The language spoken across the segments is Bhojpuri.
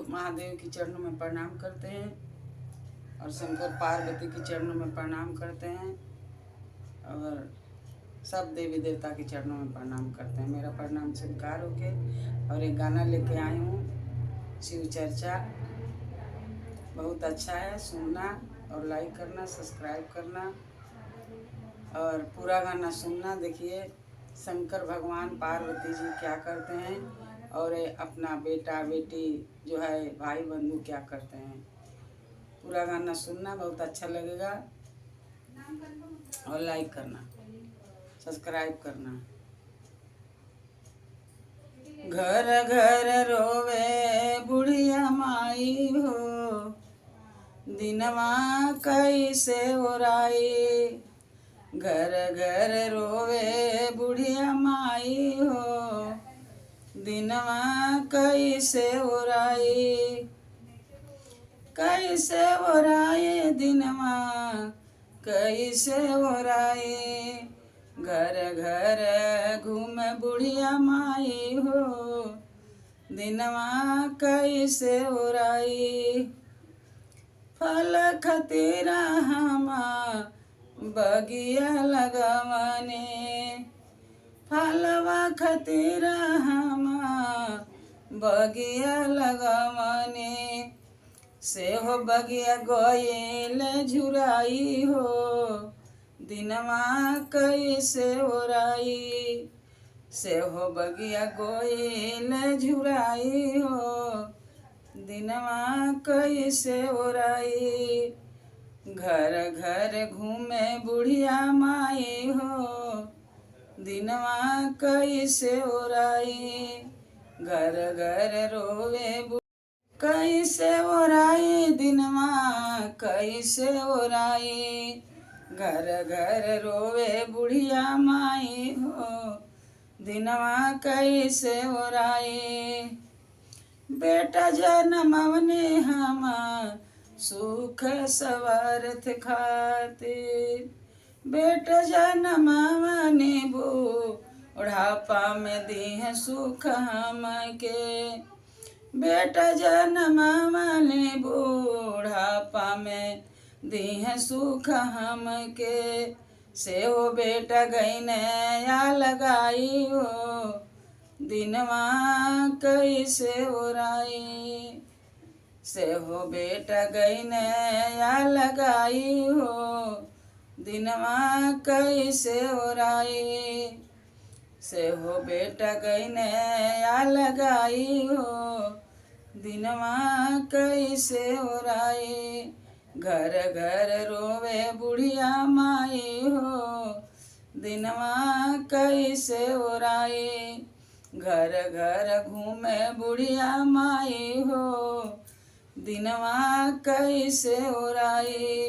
महादेव के चरणों में प्रणाम करते हैं और शंकर पार्वती के चरणों में प्रणाम करते हैं और सब देवी देवता के चरणों में प्रणाम करते हैं। मेरा प्रणाम स्वीकार होके और एक गाना लेके आई हूँ, शिव चर्चा। बहुत अच्छा है, सुनना और लाइक करना, सब्सक्राइब करना और पूरा गाना सुनना। देखिए शंकर भगवान पार्वती जी क्या करते हैं और अपना बेटा बेटी जो है भाई बंधु क्या करते हैं। पूरा गाना सुनना, बहुत अच्छा लगेगा। और लाइक करना, सब्सक्राइब करना। घर घर रोवे बुढ़िया माई हो, दिनवा कैसे ओराई। घर घर रोवे बुढ़िया माई हो, दिनवा कैसे ओराई। कैसे ओराए दिनवा कैसे ओराए। घर घर घूम बुढ़िया माई हो, दिनवा कैसे ओराई। फल खतीरा हमा बगिया लगवने, फलवा खतीरा हमा बगिया लगवने। से हो बगिया गोयल झुराई हो, दिनवा कैसे ओराई। से हो बगिया गोयल झुराई हो, दिनवा कैसे ओराई। घर घर घूमे बुढ़िया माई हो, दिनवा कैसे ओराई। घर घर रोवे कैसे ओराई, दिनवा कैसे ओराई। घर घर रोवे बुढ़िया माई हो, दिनवा कैसे ओराई। बेटा जनमवने हमा सुख सवार्थ खातिर, बेटा जनमवने बुढ़ापा में दीह सुख हमके। बेटा जनमवने बुढ़ापा में दीह सुख हमके। से हो बेटा गईने या लगाई हो, दिनवा कैसे ओराई। से हो बेटा गईने या लगाई हो, दिनवा कैसे ओराई। से हो बेटा गईने या लगाई हो, दिनवा कैसे ओराई। घर घर रोवे बुढ़िया माई हो, दिनवा कैसे ओराई। घर घर घूमे बुढ़िया माई हो, दिनवा कैसे ओराई।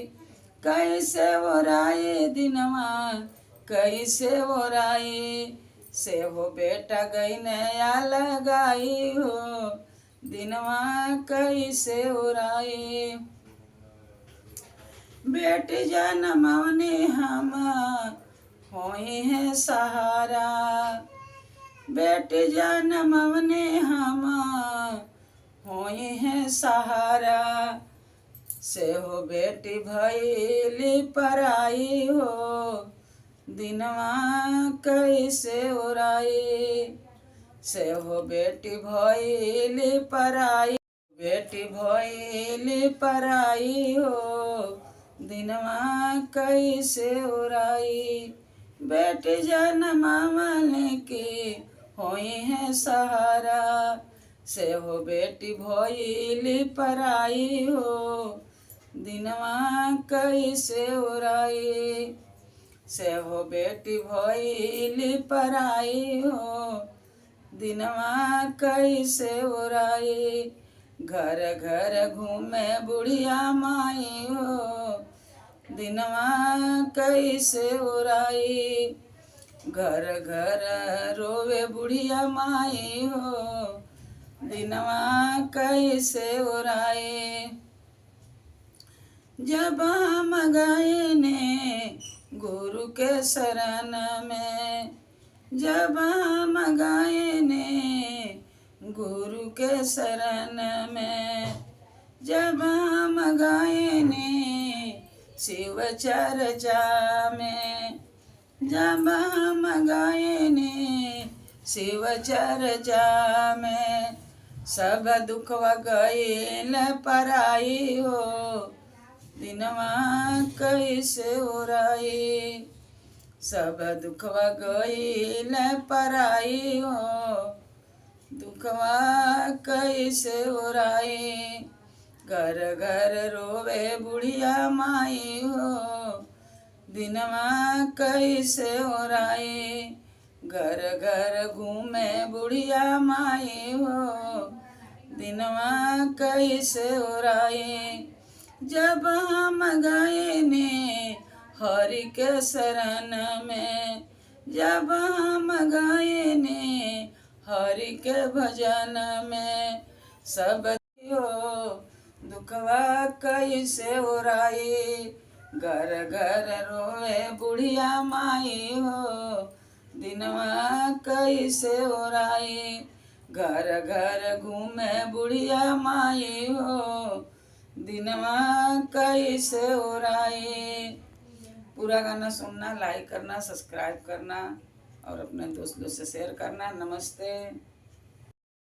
कैसे ओराई दिनवा कैसे ओराई। से हो बेटा गईने या लगाई हो, दिनवा कैसे ओराई। बेटी जनमवनी हम होई है सहारा, बेटी जनमवनी हम होई है सहारा। से हो बेटी भैली पराई हो, दिनवा कैसे ओराई। से हो बेटी भैली पराई, बेटी भैली पराई हो, दिनवा कैसे ओराई। बेटी जनमवने के होई है सहारा, से हो बेटी भैली पराई हो, दिनवा कैसे ओराई। से हो बेटी भैली पराई हो, दिनवा कैसे ओराई। घर घर घूमे बुढ़िया माई हो, दिनवा कैसे ओराई। घर घर रोवे बुढ़िया माई हो, दिनवा कैसे ओराई। जब हम गए ने गुरु के शरण में, जब हम गए ने गुरु के शरण में। जब हम गायनी शिव चर्चा में, जब हम गायनी शिव चर्चा में, सब दुख गईल पराई हो, दिनवा कैसे ओराई। सब दुखवा गईल पराई हो, दुखवा कैसे ओराई। घर घर रोवे बुढ़िया माई हो, दिनवा कैसे ओराई। घर घर घूमे बुढ़िया माई हो, दिनवा कैसे ओराई। जब हम गए हरि के शरण में, जब हम गए हरि के भजन में, सब हो दुखवा कैसे ओराई। घर घर रोए बुढ़िया माई हो, दिनवा कैसे ओराई। घर घर घूमे बुढ़िया माई हो, दिनवा कैसे ओराई। पूरा गाना सुनना, लाइक करना, सब्सक्राइब करना और अपने दोस्तों से शेयर करना। नमस्ते।